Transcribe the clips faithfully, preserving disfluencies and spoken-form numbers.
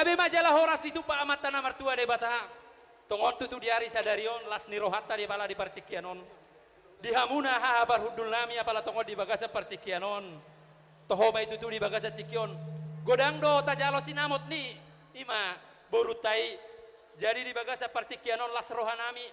Ima jala horas ditumpak Amanta na martua Debata. Tongon tutu di ari sadari on, las ni rohanta di apala di partingkian on. Di hamuna haha parhundul nami, apala tongon di bagasan partingkian on. Toho ma i tutu di bagasan tingki on. Godang do tajalo sinamot ni ima borunta i. Jadi di bagasan partingkian on las roha nami.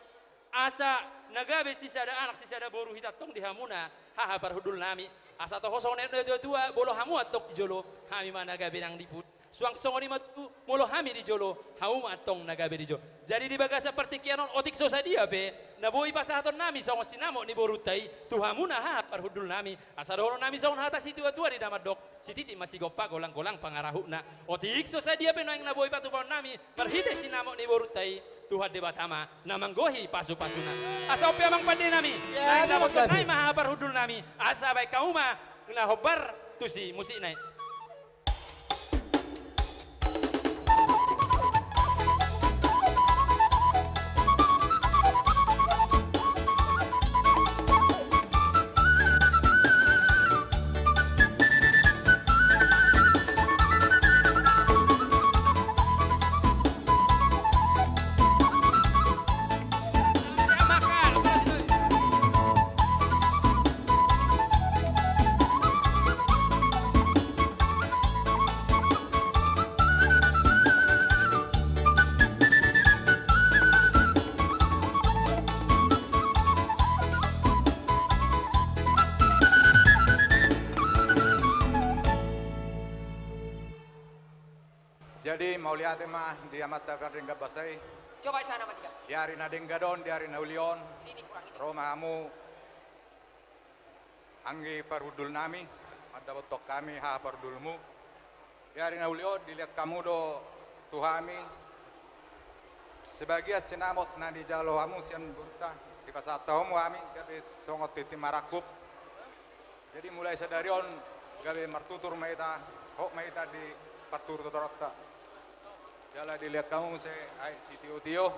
Asa na gabe sisada anak sisada boru hita antong di hamuna haha parhundul nami. Asa toho songon na nidok ni natua-tua, molo hamu antong di jolo, hami ma na gabe nang di pudi. Suang songon i ma tutu, molo hami di jolo, hamu ma antong na gabe di jolo. Jadi di bagasan partingkian on otik so sadia pe na boi pasahaton nami songon sinamot ni borunta i tu hamuna haha parhundul nami. Asa dohonon nami songon hata situatua di na mandok, sititi ma sigompa, golanggolang pangarahutna. Otik so sadia pe nuaeng na boi patupaon nami marhite sinamot ni borunta i, Tuhan Debata ma na manggohi pasupasuna. Asa on pe amang pande nami, ya, naeng na amang pande nami, ma haha parhundul nami, asa baen hamu ma na hombar tusi musikna i. Jadi mauliate ma di Amanta pardenggan basa i. Coba di sana, Matiga. Di ari na denggan on, di ari na uli on, ini kurang ini, ro ma hamu anggi parhundul nami, mandapothon hami haha parhundulmu. Di ari na uli on dilehon hamu do tu hami sebagian sinamot na nijalo hamu sian borunta, dipasahat hamu hami gabe songon tintin marangkup. Jadi mulai sadari on gabe martutur ma hita, hot ma hita di partuturanta. Jala dilehon hamu muse aek sitiotio.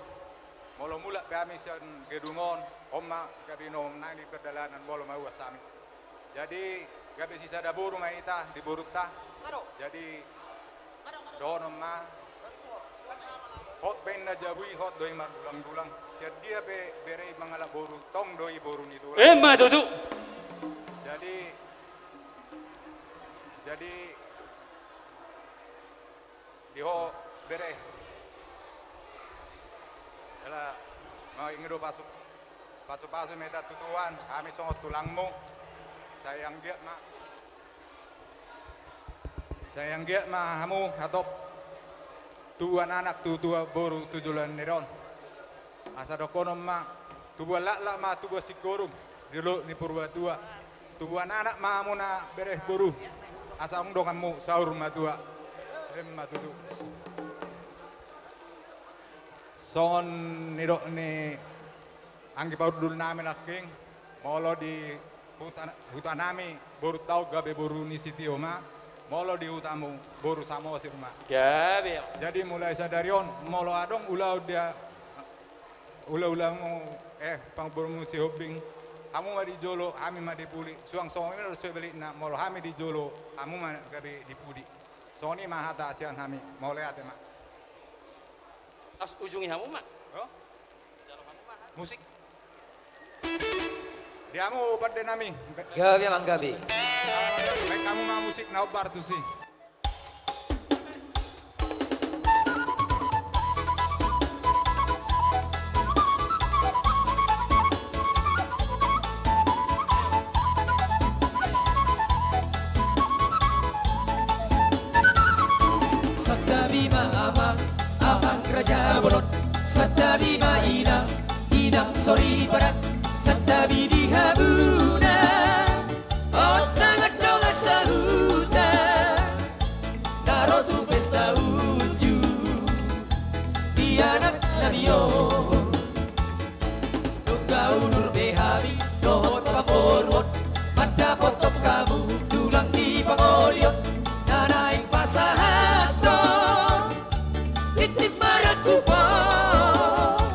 Molo mulak pe hami sian gedung on, on ma gabe na di pardalanan molo mauas hami. Jadi gabe sisada boru ma hita di borunta. Jadi dohonon ma, hot pe inna jabu i, hot do i margulanggulang. Sian dia pe bere i mangalap boru, tong do i boru ni tulang. Emma tutu. Jadi, jadi di ho bere. Jala, ma ingi do pasu, pasupasu ma hita tu Tuhan, hami songon tulangmu. Sai anggiat ma, sai anggiat ma hamu hatop tubuan anak, tubuan boru tu joloan ni ari on. Asa dohonon ma, tubuan laklak ma tubuan singkoru di Dolok ni Purbatua. Tubuan anak ma hamuna bere boru, asa tung donganmu saur matua. Emma tutu. Songon nidok ni anggi parhundul nami nangkin, molo di huta, huta nami, borunta on gabe boru ni sitio ma, molo di hutamu boru Samosir ma. Gabe. Jadi mulai sadari on, molo adong ulaon dia, ulaulamu, eh, pangborumu Sihombing, hamu ma di jolo, hami ma di pudi. Suang songon i do sebalikna, molo hami di jolo, hamu ma gabe di pudi. Songon i ma hata sian hami, mauliate ma. Pas ujungi hamu ma. Oh? Musik. Di hamu pande nami. Gabe amang, gabe. Baen hamu ma musik na hombar tusi. Santabi ma amang, amang raja bolon. Santabi ma inang, inang soripada. Santabi di hamuna, on tangan dongan sahuta, na ro tu pesta unjuk di anak nami on. Nunga udur be hami dohot pamoruon, mandapothon hamu tulang di pangolion, na naeng pasahathon tintin marangkup on,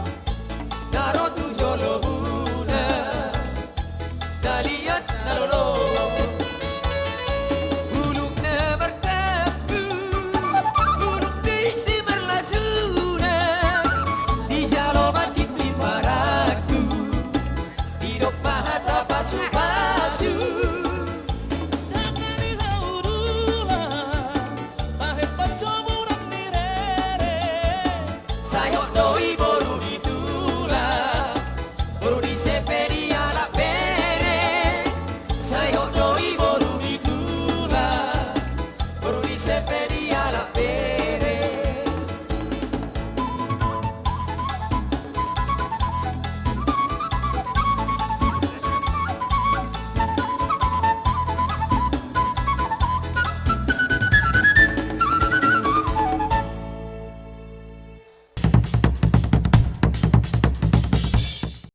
na ro tu jolomu